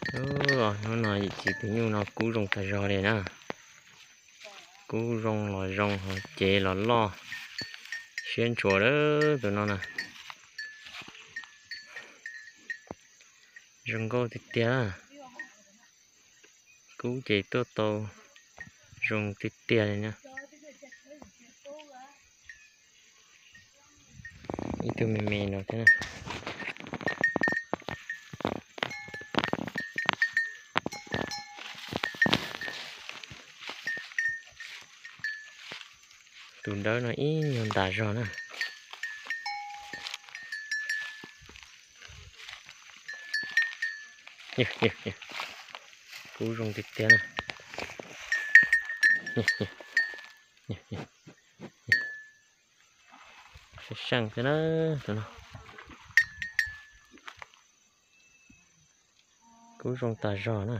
Hnub no yim txiv tus nyuj no kub zoo tas zog li na. Kub zoo los zoo, cev los loj, siab ntshua lawm tus no na. Zoo nkauj tiag tiag. Kub ces tuaj tau zoo tiag tiag li na. Ib tug me me no thiab. Tus dawb no ib nyuag ntas zog na. Kub zoo tiag tiag na. Seej thiab na tus no. Kub zoo tas zog na.